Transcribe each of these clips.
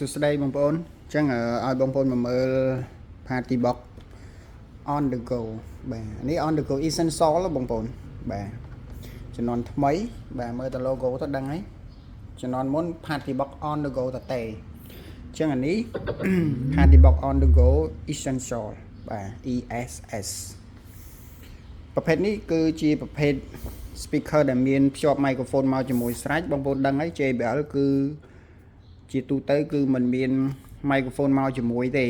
សួស្តីបងប្អូនអញ្ចឹងឲ្យបងប្អូនមកមើល Party Box on the go បាទនេះ on the go essential បងប្អូនបាទជំនាន់ថ្មី បាទមើលតែ logo ទៅដឹងហើយជំនាន់មុន Party Box on the go តទេអញ្ចឹងអានេះ Party Box on the go essential បាទ ESS ប្រភេទនេះគឺជាប្រភេទ speaker ដែលមានភ្ជាប់ microphone មកជាមួយស្រេចបងប្អូនដឹងហើយ JBL គឺជាទូទៅគឺมันមាន microphone មកជាមួយទេ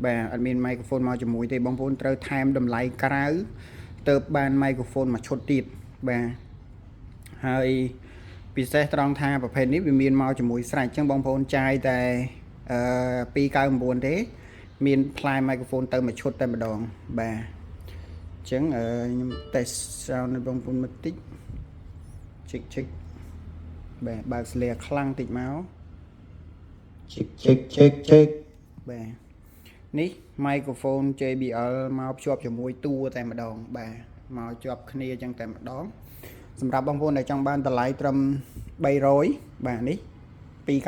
បាទអត់មាន microphone មកជាមួយទេបងប្អូនត្រូវថែមតម្លៃក្រៅទៅបាន microphone មួយឈុតទៀតបាទហើយពិសេសត្រង់ថាប្រភេទនេះវាមានមកជាមួយស្រេចអញ្ចឹងបងប្អូនចាយតែអឺ299ទេ មានផ្លែ microphone ទៅមួយឈុតតែម្ដងបាទអញ្ចឹងខ្ញុំ test sound ឲ្យបងប្អូនមើលតិច check check បាទបើកស្លាខ្លាំងតិចមក check check check check បាទនេះ microphone JBL មកភ្ជាប់ជាមួយតួតែម្ដង បាទមកជាប់គ្នាអញ្ចឹងតែម្ដង សម្រាប់បងប្អូនដែលចង់បានតម្លៃត្រឹម300បាទនេះ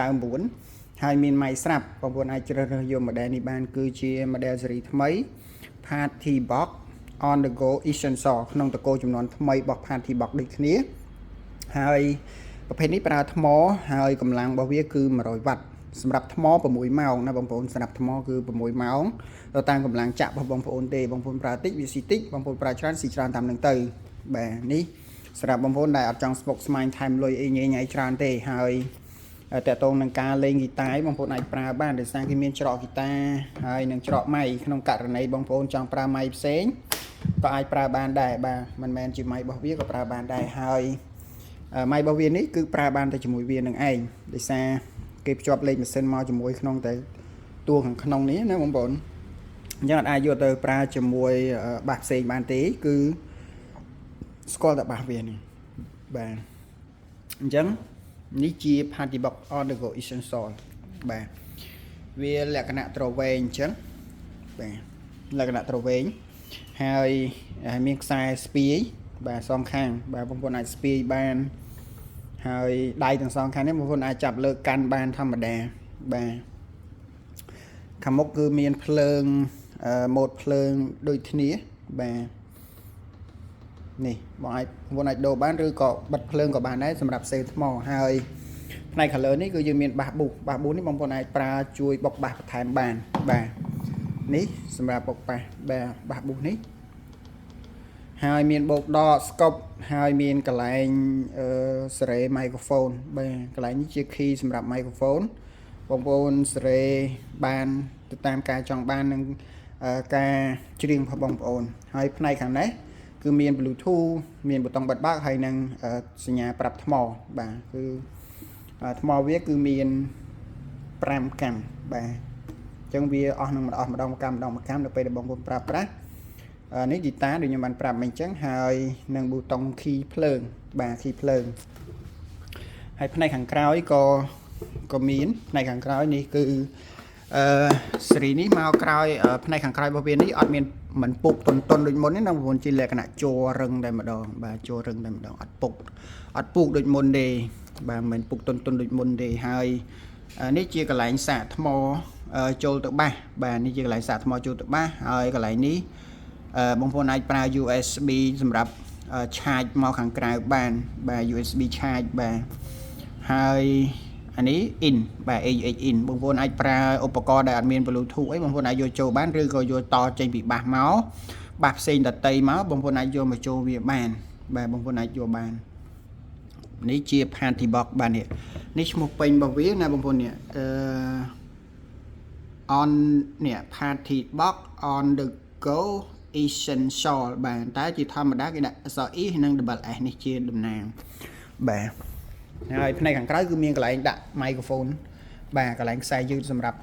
299ហើយមាន mic ស្រាប់បងប្អូនអាចជ្រើសរើសយក model នេះបានគឺជា model ស៊េរីថ្មី Party Box on the go essential ក្នុងត្រកូលចំនួនថ្មីរបស់ Party Box ដូចគ្នាហើយប្រភេទនេះប្រើថ្មហើយកម្លាំងរបស់វាគឺ100វ៉ាត់សម្រាប់ថ្ម6ម៉ោងណាបងប្អូនសម្រាប់ថ្មគឺ6ម៉ោងទៅតាមកម្លាំងចាក់របស់បងប្អូនទេបងប្អូនប្រើតិចវាស៊ីតិចបងប្អូនប្រើច្រើនស៊ីច្រើនតាមនឹងទៅបាទនេះសម្រាប់បងប្អូនដែលអត់ចង់ស្មុគស្មាញថែមលុយអីញ៉ៃញ៉ៃច្រើនទេហើយតកតងនឹងការលេងហ្គីតាបងប្អូនអាចប្រើបានដោយសារគេមានច្រកហ្គីតាហើយនឹងច្រកម៉ៃក្នុងករណីបងប្អូនចង់ប្រើម៉ៃផ្សេងក៏អាចប្រើបានដែរបាទមិនមែនជាម៉ៃរបស់វាក៏ប្រើបានដែរហើយម៉ៃរបស់វានេះគឺប្រើបានតែជាមួយវានឹងឯងដោយសារគេភ្ជាប់លេខម៉ាស៊ីនមកជាមួយក្នុងតែតួខាងក្នុងនេះណាបងប្អូនអញ្ចឹងអត់អាចយកទៅប្រើជាមួយបាសផ្សេងបានទេគឺស្គាល់តែបាសវានេះបាទអញ្ចឹងនេះជា Party Box on the go essential បាទវាលក្ខណៈទ្រវែងអញ្ចឹងបាទលក្ខណៈទ្រវែងហើយហើយមានខ្សែស្ពាយបាទសងខាង បាទបងប្អូនអាចស្ពាយបានហើយដៃទាំងសងខាងនេះបងប្អូនអាចចាប់លើកកាន់បានធម្មតាបាទខាងមុខគឺមានភ្លើងម៉ូតភ្លើងដូចគ្នាបាទនេះបងអាចបងអាចដូរបានឬក៏បិទភ្លើងក៏បានដែរសម្រាប់សេថ្មហើយផ្នែក color នេះគឺយើងមានបាសប៊ូបាសប៊ូនេះបងប្អូនអាចប្រើជួយបុកបាសបន្ថែមបានបាទនេះសម្រាប់បុកបាសបាទបាសប៊ូនេះហើយមានបោកដកស្កុបហើយមានកន្លែងអឺសេរី microphone បាទកន្លែងនេះជា key សម្រាប់ microphone បងប្អូនសេរីបានទៅតាមការចង់បាននិងការច្រៀងរបស់បងប្អូន ហើយផ្នែកខាងនេះគឺមាន Bluetooth មានប៊ូតុងបិទបើកហើយនិងសញ្ញាប្រាប់ថ្មបាទគឺថ្មវាគឺមាន5កាំបាទអញ្ចឹងវាអស់នឹងមិនអស់ម្ដងម្កាំម្ដងម្កាំនៅពេលដែលបងប្អូនប្រើប្រាស់នេះហ្គីតាដូចខ្ញុំបានប្រាប់មិញអញ្ចឹងហើយនឹងប៊ូតុង key ភ្លើងបាទ key ភ្លើងហើយផ្នែកខាងក្រោយក៏ក៏មានផ្នែកខាងក្រោយនេះគឺអឺស៊េរីនេះមកក្រោយផ្នែកខាងក្រោយរបស់វានេះអត់មានមិនពុកតុនតុនដូចមុនទេណាបងប្អូនជាលក្ខណៈជ័ររឹងតែម្ដងបាទជ័ររឹងតែម្ដងអត់ពុកអត់ពុកដូចមុនទេបាទមិនពុកតុនតុនដូចមុនទេហើយនេះជាកន្លែងសាកថ្មចូលទៅបាសបាទនេះជាកន្លែងសាកថ្មចូលទៅបាសហើយកន្លែងនេះបងប្អូនអាចប្រើ USB សម្រាប់ឆាចមកខាងក្រៅបានបាទ USB ឆាចបាទហើយអានេះ in បាទ AUX in បងប្អូនអាចប្រើឧបករណ៍ដែលអត់មាន Bluetooth អីបងប្អូនអាចយកចូលបានឬក៏យកតចេញពីបាសមកបាសផ្សេងដតីមកបងប្អូនអាចយកមកចូលវាបានបាទបងប្អូនអាចយកបាននេះជា Party Box បាទនេះនេះឈ្មោះពេញរបស់វាណាបងប្អូននេះអឺ on នេះ Party Box on the go essential បាទតែជាធម្មតាគេដាក់អក្សរ E និង double S នេះជាតំណាងបាទហើយផ្នែកខាងក្រៅគឺមានកន្លែងដាក់ microphone បាទកន្លែងខ្សែយឺតសម្រាប់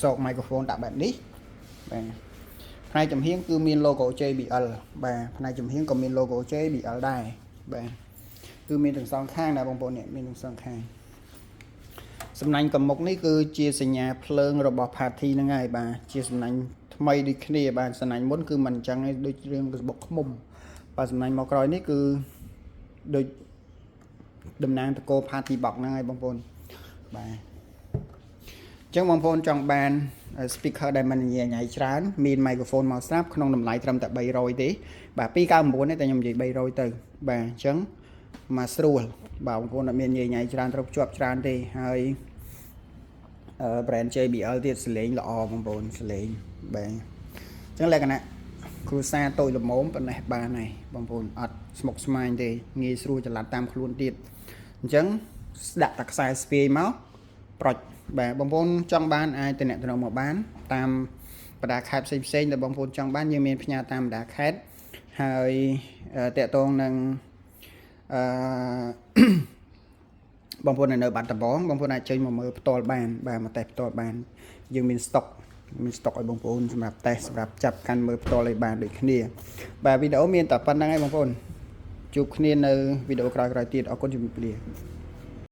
សោក microphone ដាក់បែបនេះបាទផ្នែកចំហៀងគឺមាន logo JBL បាទផ្នែកចំហៀងក៏មាន logo JBL ដែរបាទគឺមានទាំងសងខាងណាបងប្អូននេះមានទាំងសងខាងសំណាញ់កមុកនេះគឺជាសញ្ញាភ្លើងរបស់ party ហ្នឹងហើយបាទជាសំណាញ់ថ្មីដូចគ្នាបាទសំណាញ់មុនគឺមិនអញ្ចឹងទេដូចរឿងបុកឃ្មុំបាទសំណាញ់មកក្រោយនេះគឺដូចតំណាងតកោ party box ហ្នឹងហើយបងប្អូនបាទ ចឹងបងប្អូនចង់បាន speaker ដែលមិនញ៉ៃញ៉ៃច្រើនមាន microphone មកស្រាប់ក្នុងតម្លៃត្រឹមតែ300ទេបាទ299ទេតែខ្ញុំនិយាយ300ទៅបាទអញ្ចឹងមកស្រួលបាទបងប្អូនអត់មានញ៉ៃញ៉ៃច្រើនត្រូវភ្ជាប់ច្រើនទេហើយអឺ brand JBL ទៀតសលេងល្អបងប្អូនសលេងបាទអញ្ចឹងលក្ខណៈគ្រួសារតូចល្មមប៉ុណ្ណេះបានហើយបងប្អូនអត់ស្មុគស្មាញទេងាយស្រួលចល័តតាមខ្លួនទៀតអញ្ចឹងដាក់តែខ្សែស្ពាយមកប្រុចបាទបងប្អូនចង់បានអាចតំណតំណងមកបាន តាមបណ្ដាខេត្តផ្សេងផ្សេងៗដែលបងប្អូនចង់បានយើងមានផ្ញើតាមបណ្ដាខេត្តហើយតាក់ទងនឹងអឺ បងប្អូននៅបាត់ដំបងបងប្អូនអាចចេញមកមើលផ្ទាល់បានបាទមកតេស្តផ្ទាល់បានយើងមានស្តុកមានស្តុកឲ្យបងប្អូនសម្រាប់តេស្តសម្រាប់ចាប់កាន់មើលផ្ទាល់ឲ្យបានដូចគ្នាបាទវីដេអូមានតែប៉ុណ្្នឹងឯងបងប្អូនជួបគ្នានៅវីដេអូក្រោយៗទៀតអរគុណជំរាបលា។